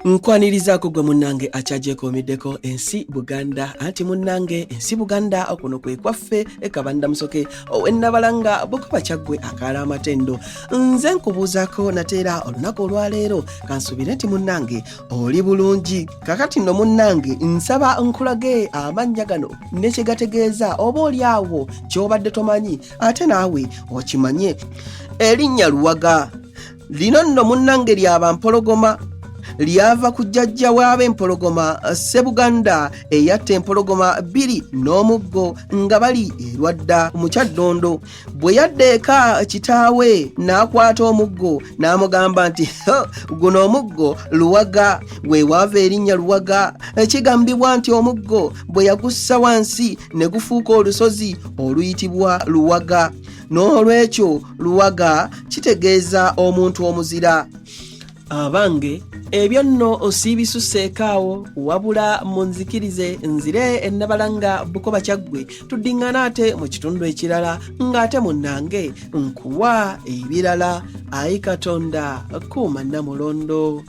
Nkwanirizaako gwe munnange akyagyekuumiddeko ensi Buganda, anti munnange ensi Buganda kuno kwe kwaffe ekabanda musoke owennabalanga Bukoba Kyaggwe akaala amatendo. Nze nkubuuzaako nateera olunaku olwaleero, kansuubire nti munnange oli bulungi. Kakati nno munnange nsaba nkulage amannya gano ne kye gategeeza, oba oli awo ky'obadde tomanyi ate naawe okimanye. Erinnya Luwaga lino nno munnange lya bampologoma, lyava ku jjajja w'ab'empologoma Ssebuganda eyatta empologoma bbiri n'omuggo nga bali erwadda mu Kyaddondo. Bwe yadda eka kitaawe n'akwata omuggo n'amugamba nti guno omuggo Luwaga, weewaava erinnya Luwaga. Kigambibwa nti omuggo bwe yagussa wansi ne gufuuka olusozi oluyitibwa Luwaga. N'olwekyo Luwaga kitegeeza omuntu omuzira. Abange, ebyo nno osiibisuseeko awo, wabula munzikirize nzire ennabalanga Bukoba Kyaggwe, tuddiŋŋana ate mu kitundu ekirala ng'ate munnange nkuwa ebirala. Ayi Katonda, kuuma Nnamulondo.